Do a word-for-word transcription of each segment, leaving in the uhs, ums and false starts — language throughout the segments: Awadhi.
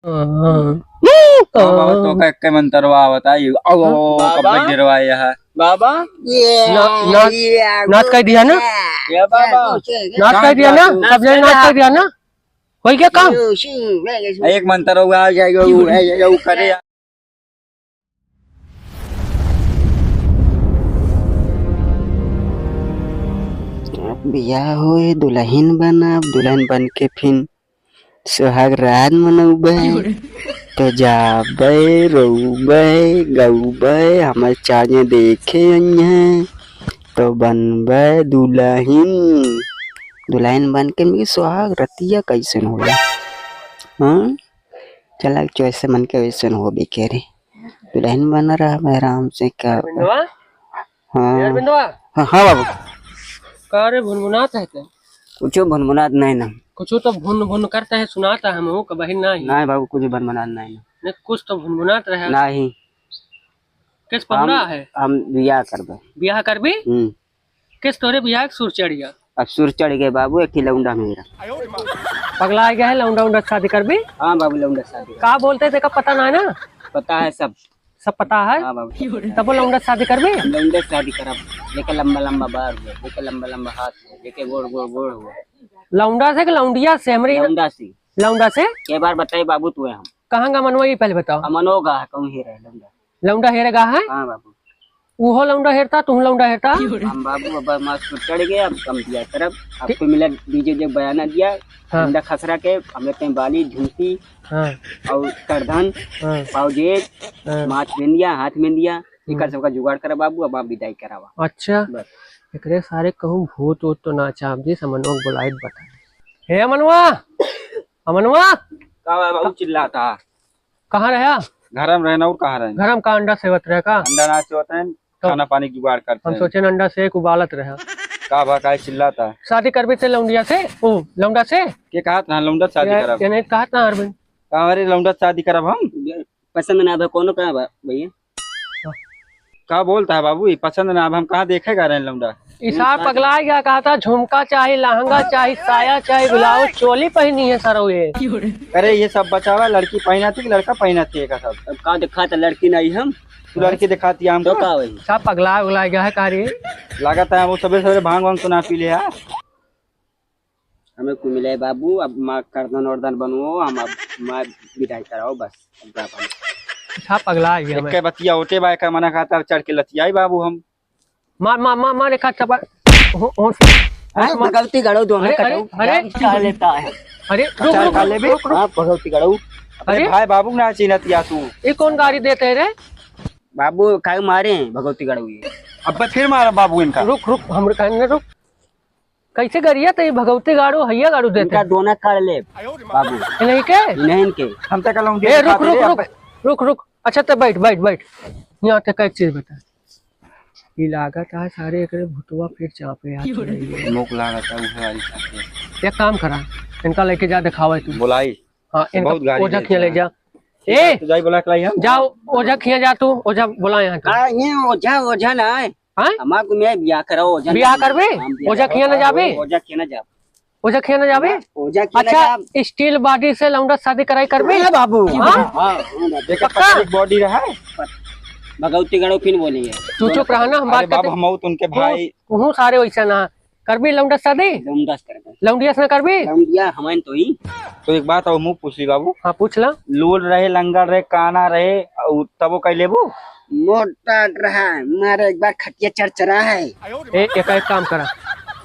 हाँ, बाबा, तो का, का मंतरवा आवत आई? आओ, आओ, आओ, कब बाबा। बैठ डरवा यहाँ? बाबा। ना, ना, नाच कर दिया ना? ये बाबा। नाच कर दिया ना? सब जने नाच कर दिया ना? होई गया काम? एक मंतरवा आ जाएगा, वो है, ये वो करे। अब बियाह होए, दुलहिन बनब, दुलहिन बन के फिन सुहाग रात मनउबे। तो जाबे, रोबे, गउबे, हमर चाहे देखे अइहें, तो बनबे दुलहिन। दुलहिन बन के मेरी सुहाग रतिया कइसन होला? हाँ? चला, जैसे मन के वैसन होबे करे। दुलहिन बना रहा मैं आराम से, का? अरविंदवा? हाँ। ए अरविंदवा? हाँ, हाँ बाबू। का रे, भुनभुनात है ते? कुछो भुनभुनात नहीं ना। कुछो तो भुन भुन करता है, सुनाता है, हमहू का बहिन नहीं। नहीं बाबू, कुछ भुनभुनात नहीं ना। नहीं, कुछ तो भुनभुनात रहा। नहीं। किस पहुना हम, है? हम बियाह करबे। बियाह करबी? हम्म। किस तोरे बियाह के सुर चढ़ गया? अब सुर चढ़ गए बाबू, एक ही लौंडा मेरा। पगला आ गया है, लौंडा उंडा से शादी करबी? हाँ बाबू, लौंडा से शादी। का बोलते थे, का पता ना है ना? पता है सब। सब पता है? हाँ बाबू, सब पता है। तब लौंडा से शादी करबी? हम लौंडा से शादी करब, जेके लंबा लंबा बार हुए, जेके लंबा लंबा हाथ हुए, जेके गोड़ गोड़ गोड़ हुए। लौंडा से कि लौंडिया से? हमरी लौंडा से। लौंडा से? के बार बताई बाबू तू है हम। कहाँ का मनवा, ये पहले बताओ। अमनो गा है, कहूँ हेरे लौंडा। लौंडा हेरे गा है? हाँ बाबू। उहो लौंडा हेरता, तू लौंडा हेरता? हम बाबू अब मस्त चढ़ गए, अब कम दिया करब। अब ठीक। कोई मिला डीजे जे बयाना दिया, हाँ। लौंडा खसरा के, हमें पे बाली, झुमकी, हाँ। और करधन, हाँ। पाउजेब, हाँ। माथ में दिया, हाथ में दिया, हम्म। इकर सबका जुगाड़ करब बाबू, अब आप विदाई करावा। अच्छा। बस। एकरे सारे कहूँ भूत वूत तो ना चाप दी, समनवा के बुलाइत बता। हे अमनवा! अमनवा! का बा बाबू चिल्लाता? कहाँ रहा? घर में रहना और कहाँ रहना? घर में का अंडा सेवत रहे का? अंडा ना सेवत है, तो खाना पानी की जुगाड़ करते हम हैं। सोचे अंडा से एक उबालत रहे। का बा, काहे चिल्लाता? शादी करबे ते लौंडिया से, ओ, लौंडा से? के कहत ना लौंडा से शादी ये, करब? ये नहीं कहत ना अरविंद। का हमारे लौंडा से शादी करब हम? पसंद ना बा, कोनो का बा, भैया? का बोलता है बाबू, ये पसंद ना, अब हम कहाँ देखे गा रहे हैं लौंडा? ई सार पगला गया, कहता झुमका चाही, लहंगा चाही, साया चाही, ब्लाउज, चोली पहनी है सर ये। अरे ये सब बचावा, लड़की पहनाती कि लड़का पहनाती है का सब? अब का दिखाता लड़की नहीं हम। तू लड़की दिखाती है हमको? तो का वही? सब पगला उगला गया है का रे? लागत है वो सबेरे सबेरे भांग वांग तो ना पी ले यार। हमें कुल मिले बाबू, अब माँ करदन वर्दन बनवो, हम अब माँ विदाई कराओ बस। अब जा पानी। अच्छा पगला गया मैं। एक बतिया होते बा, एका मना खाता चढ़ के लतियाई बाबू हम। मार, मार, मार, मार, एक हाथ चपा-, हो, हो, अरे, हो, मार। भगवती गड़ो दोनों अरे, अरे, कटाऊ। अरे। क्या लेता है? अरे, रुक, अच्छा, रुक, खा ले रुक, बे। रुक, रुक। हाँ, भगवती गड़ो। अरे अरे। भाई बाबू ना चिन्हत या तू। ये कौन गाड़ी देते हैं रे? बाबू काहे मारे हैं भगवती गड़ो ये? अब फिर मारा बाबू इनका। रुक, रुक, हम कहने रुक। कैसे गरिया तो ये भगवती गाड़ू, हैया गाड़ू देते इनका हैं। दोना काट ले बाबू। ये नहीं के? नहीं इनके। हम तो कहलौं ए, रुक, रुक, रुक, रुक। अच्छा तो बैठ, बैठ, बैठ। यहाँ तक एक चीज बता। ई लागत है सारे एकरे भुतवा फिर चापे हाथ में। नोक लागत है उहे वाली चापे। एक काम करा, इनका लेके जा दिखावे तू। बोलाई। हाँ, इनका बहुत गाड़ी ओझा खिया ले जा। ए, तू जाई बोला के लाई हम। जाओ, ओझा खिया जा तू, ओझा बोला यहाँ तू। आ, ये ओझा, ओझा ना है। हाँ? हमार को मैं बियाह कराओ, ओझा बियाह ना। करबे? हम बियाह ओझा खिया ना कराओ। जाबे? ओझा खिया ना जाबे। ओझा खिया ना जाबे? ओझा खिया ना अच्छा, जाब। Steel body से लौंडा शादी कराई करबे? हाँ बाबू। हाँ? हाँ, हाँ बाबू। देखा पक्का? पतली body रहा है। भगवती गढ़ो फिन बोली है। तू चुप रहा ना, हम अरे बात बाबू, करते। हम तो उनके भाई। तू, तू सारे वैसा ना। करबी लौंडा शादी? लौंडा से करबे। लौंडिया से ना करबी? लौंडिया हमारे तो ही। तो एक बात और मुँह पूछ ली बाबू। हाँ, पूछ ला। लूल रहे, लंगड़ रहे, काना रहे, और तबो कह लेबू? मोटा रहा, मारे एक बार खटिया चरचरा है। ए, एक, एक काम करा,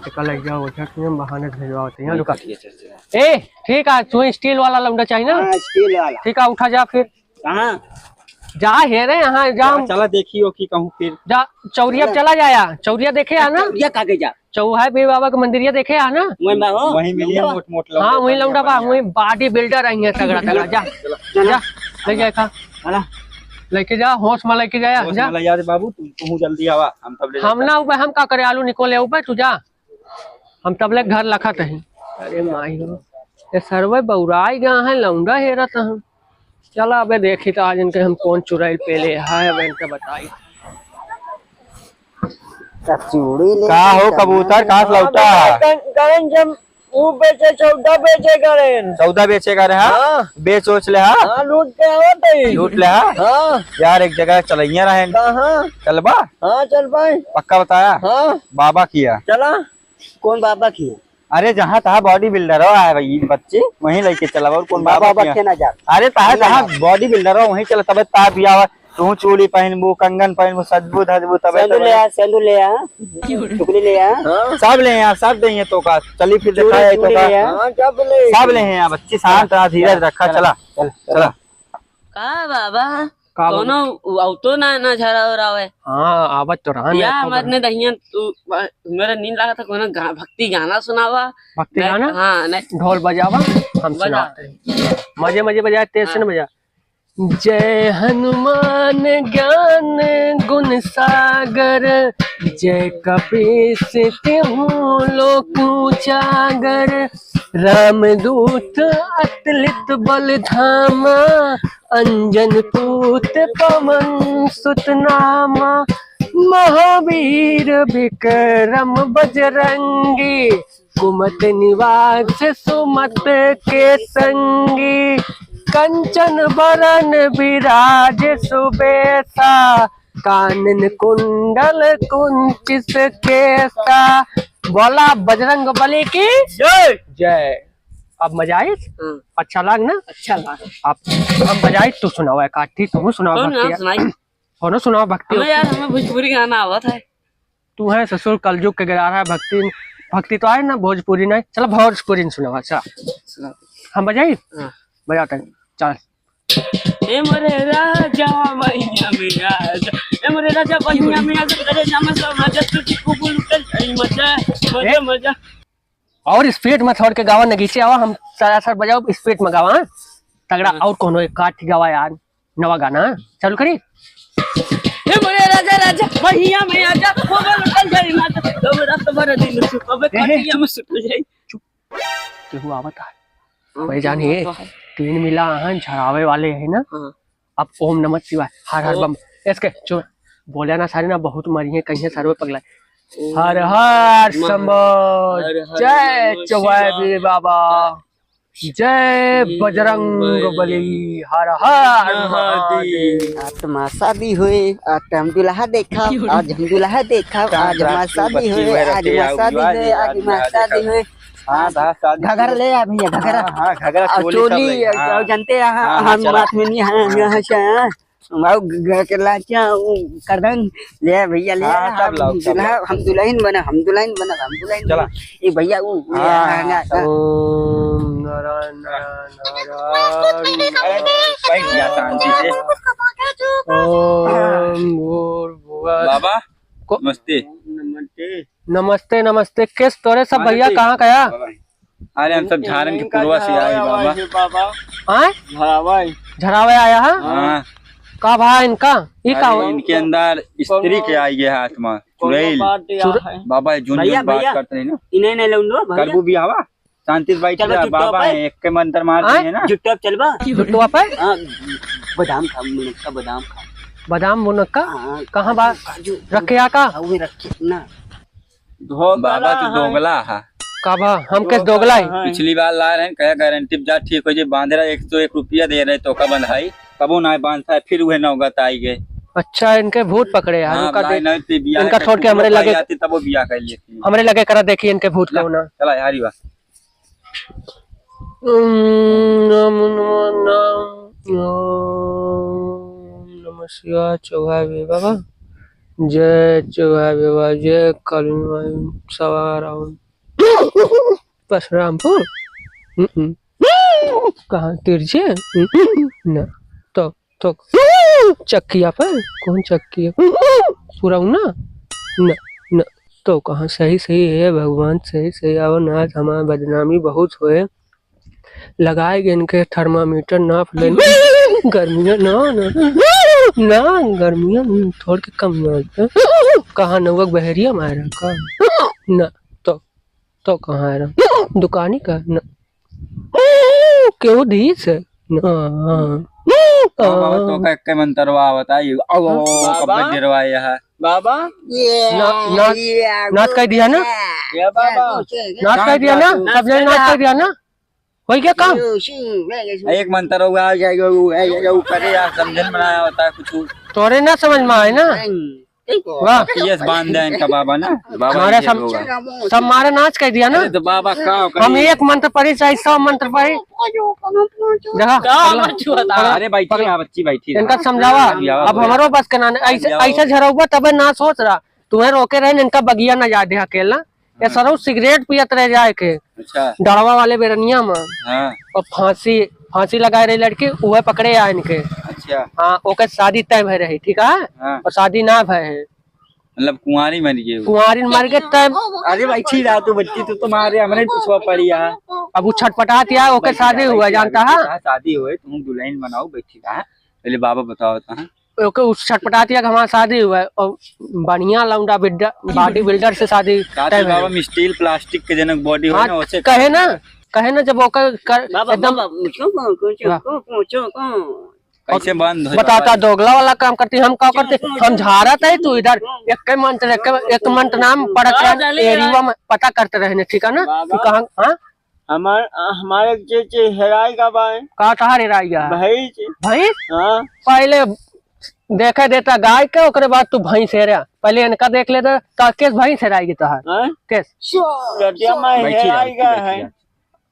एक ले जाओ ओझा के, हम बहाने से भेजवाओ, यहाँ रुका। खटिया चरचरा। ए, ठीक है, तू steel वाला लौंडा चाहिए ना? हाँ, steel वाला। ठीक है, उठा जा फिर। कहाँ? जा हे रे, यहाँ जा। चला देखियो कि कहूँ फिर। जा, चौरिया चला। चला जाया, चौरिया देखे आ ना? चौरिया का के जा? चौहा बीर बाबा के मंदिरिया देखे आ ना? वहीं बा हो। वहीं मिलिए लौंडा। मोट मोट लौंडा हाँ, वहीं बढ़िया, लौंडा बा, बढ़िया। वहीं body builder रही है तगड़ा तगड़ा। जा, चला। जा, ले जा खा। चला। लेके जा, होश में लेके जाया, होश जा। में ले जा रे बाबू, तू, तू जल्दी आवा, हम तब ले हम जाता। ना उबे, हम का करे, आलू निकोले उबे, तू जा। हम तब ले घर लखत हई। अरे माई हो, ये सरवे बौराई गया है, लौंडा हेरत हन। चला अबे देखी तो आज इनके हम कौन चुड़ैल पेले है, अब इनके बताई। का हो कबूतर, कहाँ से लौटा? गन, गन जम ऊ बेचे, सौदा बेचे करेन। सौदा बेचे करे, हाँ? हाँ। बेच ओच ले, हाँ? हाँ, लूट के आवत है। लूट ले, हाँ? हाँ। यार, एक जगह चलइया रहेन। कहाँ? चलबा? हाँ, चल पाए। पक्का बताया? हाँ। बाबा किया। चला। कौन बाबा किया? अरे, जहाँ तहाँ body builder हो, आए भाई, बच्चे, वहीं लेके चला, और कौन बाबा बाबा किया? बच्चे ना जा। अरे, तहाँ ना तहाँ जा। Body builder हो, वहीं चला, तबे ताप आवा। तू चूड़ी पहनबू, कंगन पहनबू, सजबू धजबू, तबे सेंदूर तबे। ले आ, सेंदूर ले आ, टुकली ले आ। हाँ। सब ले आ, सब देंगे तो का। चली फिर चूड़ी, दिखाए तो चूड़ी का। ले आ। हाँ, सब ले। सब ले आ, बच्ची शांत रहा, धीरज रखा, चला, चला, चला। चला। का बाबा? का बाबा? कौनो अवतो ना, ना झरा हो रहा है। हाँ, आवत तो रहा, या नहीं, मत ने दहिया, तू, मेरा नींद लगा था, कौनो गा-, भक्ति गाना सुनावा। भक्ति नहीं, गाना? हाँ, नहीं। ढोल बजावा, हम बजा। सुनाते हैं। मजे, मजे बजाए, तेज से हाँ। ना बजा। जय हनुमान ज्ञान गुण सागर, जय कपीस तिहु लोक उजागर। रामदूत अतुलित बल धामा, अंजन पूत पवन सुत नामा। महावीर विक्रम बजरंगी, कुमत निवास सुमत के संगी। कंचन बरन विराज सुबेसा, कानन कुंडल कुंचिस केसा। बोला बजरंग बली की जय। जय। अब मजा आई? हाँ। अच्छा लाग ना? अच्छा लाग। अब हम बजाई, तू सुनावा एक आध, ठीक? तू सुनावा कौन भक्ति ना यार। सुनाई? कौनो सुनावा भक्ति। हमें यार, हमें भोजपुरी गाना आवत है। तू है ससुर कलजुग के गिरा रहा है भक्ति, भक्ति तो आए ना भोजपुरी नहीं। चला भोजपुरी नहीं सुनावा, चला। सुना। हम बजाई? हाँ। बजाते हैं, चल। ए मोरे राजा, बहिया में आजा। ए मोरे राजा, बहिया में आजा। अरे जामा सा मजा, तुझे कुबुल कर सही मजा। मजा, ए? मजा। और speed में छोड़ के गावा, नगीचे आवा, हम सरासर बजाओ, speed में गावा, हाँ? तगड़ा। हाँ। और कौनो एक काठ गावा यार, नवा गाना, हाँ? चालू करी। ए मोरे राजा, राजा, बहिया में आजा, खूब लुटल जाई मजा, तब रात भर दिन सुतबे, ए, हे। खटिया में सुतल जाई। चुप। केहू आवत है। हाँ, भाई जान, केहू ये आवत है। तीन मिला हैं, झड़ावे वाले हैं ना? हाँ। अब ओम नमः शिवाय, हर हर ओ। बम, इसके चो-, बोले ना सारे ना, बहुत मरी है, कहीं है सारे पगला। ओम हर हर नमः शंभो, हर हर जय नमः चौहान शिवाय। बाबा, जय जय बजरंग बजरंग बली। बली, हर हर महादेव। महादेव। आज हमार शादी होए, आज हम दुल्हा देखा, आज हम दुल्हा देखा, राम आज हमार राम शादी बच्ची होए, भर आज के हमार आओ शादी विवाह होए, जी, आज आज हमार विवाह शादी देखा। होए। हाँ, हाँ, शादी घघरा ले आ भैया, घघरा। हाँ, हाँ, घघरा और चोली सब चोली, ले, हाँ। और जानते हैं, हाँ, हाँ, हम चला। माथ में नहीं, हाँ, हाँ। यहाँ से, हाँ। आओ, ग-, ग-, के लाचा, वो करदन, ले आ भैया, ले हाँ, आ, हाँ, सब हम लाओ, सब दुल्हा, लाओ। हम दुल्हन बना, हम दुल्हन बना, हम दुल्हन चला। बना। ए भैया, वो, वो, हाँ, हाँ, हाँ, हाँ, हाँ। ओम नारायण, नारायण, नारायण। अरे, बैठ जा शांति से। ओम भूर्भुवः। बाबा, को- नमस्ते। नमस्ते। नमस्ते, नमस्ते। केस तोरे सब भैया, कहाँ गया? अरे, हम सब झारन के पुरवा से आए, बाबा। आए? झरावे आया है? हाँ। का भा इनका? ई का अरे, हो? इनके अंदर स्त्री के आई है आत्मा, चुड़ैल। चुड़-, बाबा, जुन भैया, जुन बात भैया। करते हैं ना। इन्हें नहीं लौंडो, भैया। करबू बियाहवा? शांति से बैठ चलो, जा, चुट्टो बाबा पे। हैं, एक के मंत्र मार आए? दिए ना। चुट्टो पे चलबा? चुट्टो पे? हाँ, बादाम खा, मुनक्का बादाम खा। बादाम मुनक्का? हाँ, कहाँ बा? काजू, काजू। रखे आ का? हाँ, वही रखे ना। बाबा तो दोगला है। का बा? हम कैसे दोगला है? पिछली बार ला रहे हैं, कहे गारंटी जा ठीक हो जाए, बांध रहा, एक सौ एक रुपया दे रहे तो का बंधाई, कबो ना बांधता है, फिर वह नौगत आई गए। अच्छा, इनके भूत पकड़े हैं, हाँ, उनका भाई, दे-, नहीं तो बियाह इनका करके छोड़ के हमरे लगे, आती, तब वो बियाह कर लेती। हमरे लगे करा देखी इनके भूत ला, कौन है। चला यार, ये बात। ओम नमो नमः, ओम नमः शिवाय, चौहान बाबा। जय चौहान बाबा, जय काली माई, सवार आओ। परशुरामपुर? हम्म। कहाँ तिरछे? हम्म। ना। तो, तो चक्किया पर? कौन चक्किया? पुरौना? ना, ना। तो कहाँ सही, सही है भगवान, सही, सही आओ ना, आज हमार बदनामी बहुत होए। लगाए गए इनके thermometer नाप लेन। गर्मियाँ ना, ना, ना, गर्मियाँ थोड़ के कम ना। कहाँ नौवक बहरिया मारा का? ना, तो, तो कहाँ है? दुकानी का? ना। केहू धीस है? ना, हाँ। हाँ बाबा, तो का, का मंतरवा आवत आई। आओ, आओ, आओ, बाबा। कब्बे डेरवा यह। बाबा। ना, ना, नाच कर दिया ना? ये बाबा। नाच कर दिया ना? सब जने नाच कर दिया ना? होई गया काम? एक मंतर हुआ, ये, ये, ये, ये ऊपर ही यार, समझन में ना आवता है कुछ। तोरे ना समझ में आए ना? वाह। केस बांध दे इनका बाबा ना। बाबा हमारा ये सब, होगा। सब मारे नाच कर दिया ना? अरे तो बाबा का हम एक मंत्र पढ़ी, चाहे सौ मंत्र पढ़ी। देखा? का पगला, बच्चू बता? पगला, अरे बैठी पगला। रहा, बच्ची बैठी रहा। इनका समझावा। समझावा अब भैया। हमारो बस के ना, ऐसे, समझावा। ऐसे झरौबा तबे ना सोच रहा। तुम्हें रोके रहे, इनका बगिया ना जा दे अकेला। ये हाँ। सरऊ सिगरेट पियत रह जाए के। अच्छा। डड़वा वाले बेरनिया में। हाँ। और फांसी, फांसी लगाए रही लड़की, उहे पकड़े आए इनके। अच्छा। हाँ, ओके शादी तय भय रही, ठीक है? हाँ। और शादी ना भय है। मतलब कुंवारी मर गई। कुंवारी मर के तय। अरे बैठी रहा तू, बच्ची तू, तुम्हारे हमरे पिछुआ पड़ी है। अब वो छटपटात या ओके बैठी शादी रहा, हुआ, बैठी रहा, जानता है? हाँ, शादी हुए, तुम दुल्हन बनाओ, बैठी रहा। पहले बाबा बताओ तो, हाँ। ओके उस छटपटात या कि हमारा शादी हुआ है और बढ़िया लौंडा बिड्डा, बॉडी बिल्डर से शादी साथ तय में बाबा भइल। Steel plastic के जनक बॉडी हो हाँ, ना, वैसे कहे ना, कहे ना जब ओकर कर, बाबा, एकदम बाबा, मुझको कौन, कौन, हाँ। कौन, कौन, कौन, कौन? कैसे बंद हो बताता बाबा? दोगला वाला काम करती, हम का करते? हम झारत है तू इधर, एक के मंत्र, एक के, एक मंत्र नाम पड़त हाँ, रहे, चले एरिया यार। में पता करते रहने, ठीक है ना? बाबा। तू कहाँ, हाँ? हमार, हमारे जे, जे हेराई गा बा। का कहाँ हेराई गा? भैंस। भैंस? हाँ। पहले देखे देता गाय के, ओकरे बाद तू भैंस हेरा। पहले इनका देख लेता, का केस भैंस हेराई गी तोहार? हाँ? केस? रतिया में बैठी रहा, हेराई बैठी गा रहा, है। बैठी रहा।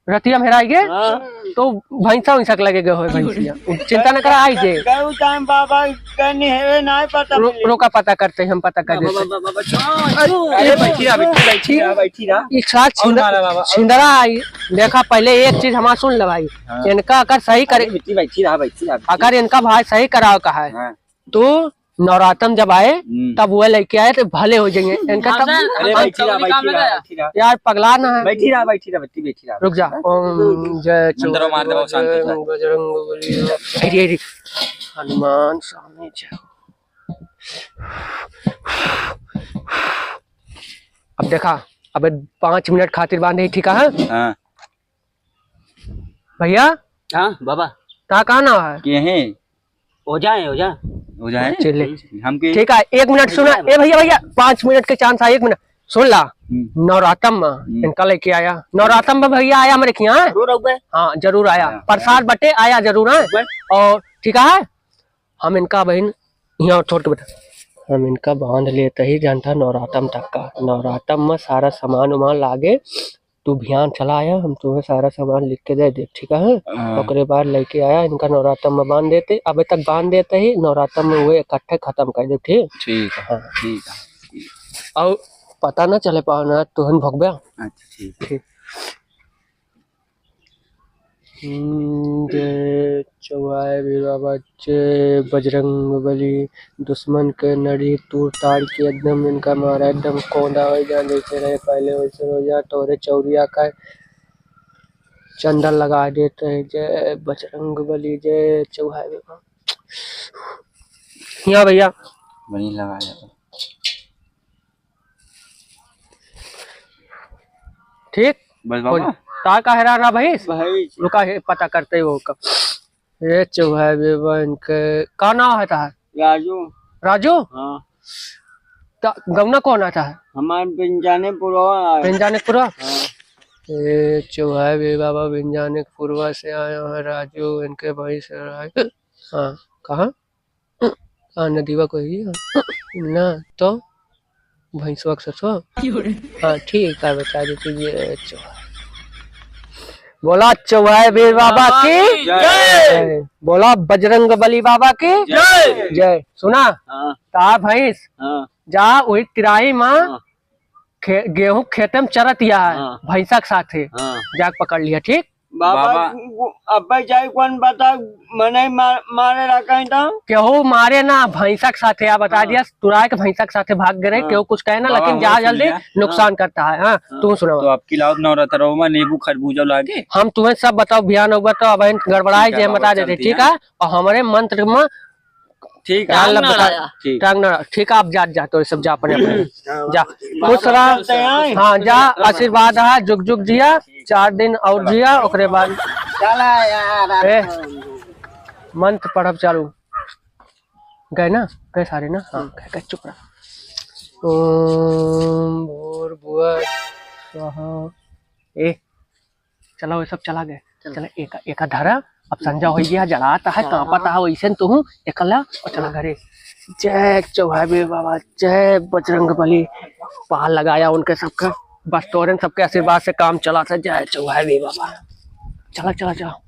रतिया में हेराई गे? हाँ। तो भैंसा वैसा के लगे गए हो भैंसिया। चिंता न करा, आई जे। गए time बाबा कहीं हेरे नहीं पता रो-, मिले। रोका पता करते हैं, हम पता कर बाबा, देते। बाबा, बाबा, बाबा, अरे, अरे, बैठी रहा, बैठी, बैठी रहा, बैठी रहा। एक साथ और छिंद-, मारा बाबा, और छिंदरा आई। देखा, पहले एक चीज हमार सुन ले भाई, हाँ। इनका अगर सही करे, अरे, बैठी, बैठी रहा, बैठी रहा, बैठी अगर रहा। इनका भाई सही कराओ का है, हाँ। तो नवरातम जब आए, हम्म। तब वो लेके आए तो भले हो जाएंगे। इनका तब अरे, हम बैठी रहा, बैठी रहा, बैठी रहा। यार, पगला ना है। बैठी रहा, बैठी रहा, बैठी, बैठी रहा। रुक जा। ओम जय मंत्र मार दे, बाबा, शांत हो जा। बजरंग बली। अरे, अरे, हनुमान स्वामी जय। अब देखा, अबे पाँच मिनट खातिर बांधे, ठीक है? हाँ। भैया? हाँ, बाबा। ता का नाव है? के हैं? ओझा है, ओझा। ओझा है? चले। हम के ठीक है, एक मिनट सुना। ओझा है। ए भैया, भैया, पाँच मिनट के chance है, एक मिनट। सुन ला। हम्म। नवरातम में हम्म। इनका लेके आया। नवरातम में भैया आया हमरे यहाँ। जरूर आऊबे। हाँ, जरूर आया। हाँ। प्रसाद बटे आया जरूर, हाँ। आऊबे। और ठीक है? हम इनका बहिन यहाँ छोड़ के बैठा। हम इनका बांध लेते ही जानता नवरातम तक का। नवरातम में सारा सामान उमान लागे, तू भियान चला आया, हम तुम्हें सारा सामान लिख के दे दे, ठीक है? हाँ। ओकरे बाद लेके आया, इनका नवरातम में बांध देते, अबे तक बांध देते ही नवरातम में वो इकट्ठे खत्म कर दे, ठीक? ठीक है, हाँ। ठीक है, ठीक। और पता ना चले पावना, तुहन भोगबे। अच्छा, ठीक है। ठीक। हम्म, जय चौहान भैरव बाबा, जय बजरंग बली, दुश्मन के नड़ी तूर ताड़ के एकदम इनका मारा, एकदम कोंदा हो जा, जैसे रहे पहले वैसे हो जा, तोरे चौरिया का चंदन लगा देते हैं। जय बजरंग बली, जय चौहान भैरव। यहाँ भैया। वहीं लगाया। ठीक? बस बाबा। तार का हेरा रहा भैंस? भैंस। रुका है, पता करते ही वो का। ये चौहान बेबा इनके, का नाव है तार? राजू। राजू? हाँ। ता गौना कौन आता है? हमार बिंजाने पुरवा है। बिंजाने पुरवा? हाँ। ये चौहान बेबा बिंजाने पुरवा से आया है राजू, इनके भैंस है। हाँ, कहाँ? हाँ, नदीवा को ही है। ना, तो भैंसवा के ससुर। हाँ, ठीक है, बता देते ये चौहान। बोला चौहान वीर बाबा की जय। जय। बोला बजरंग बली बाबा की जय। जय। सुना? हाँ। ता भैंस, हाँ। जा वही तिराई में हाँ। खे-, गेहूं खेते में चरत या है, हाँ। भैंसा के साथे। हाँ। जाके पकड़ लिया, ठीक? बाबा, बाबा। वो अब्बे जाई कौन बता, मने मार-, मारे ला कहीं तो? केहू मारे ना, भैंसा के साथे, आ बता हाँ। दिया, तुराए के भैंसा के साथे भाग गए रहे, हाँ। केहू कुछ कहे ना, बाबा, लेकिन जा हमारे जल्दी, सुनिया। नुकसान हाँ। करता है, हाँ, हाँ। तू सुनावा। तो अब की लाओ नवरात्र में नींबू खरबूजा लागे? हम तुम्हें सब बताओ, भियान होगा तो अब गड़बड़ाए ठीक है, जे बाबा, बता देते, चलती ठीक है? है? और हमारे मंत्र में ठीक है। टांग ना बता, ठीक। टांग ना, ठीक है, आप जात, जात हो, सब जा अपने, अपने। हाँ, जा। बाबा, खुश रहा। चलते हैं। हाँ, जा, आशीर्वाद रहा, जुग जुग जिया, चार दिन और जिया, ओकरे बाद। चला यार, ए। मंत्र पढ़ब चालू। गए ना? गए सारे ना? हाँ, हम्म। गए, गए, चुप रहा। ओम भूर्भुवः स्वः। ए, चला, वो सब चला गए। चला। चला, एका, एका धरा, अब संझा होइ गया, जलात है, हाँ। कांपत है, वैसे न तू हूँ, एकला, और चला हाँ। घरे। जय चौहाबे बाबा, जय बजरंग बली। पार लगाया उनके सबका, बस तोरे सबके आशीर्वाद से काम चला था। जय चौहाबे बाबा। चला, चला, चला।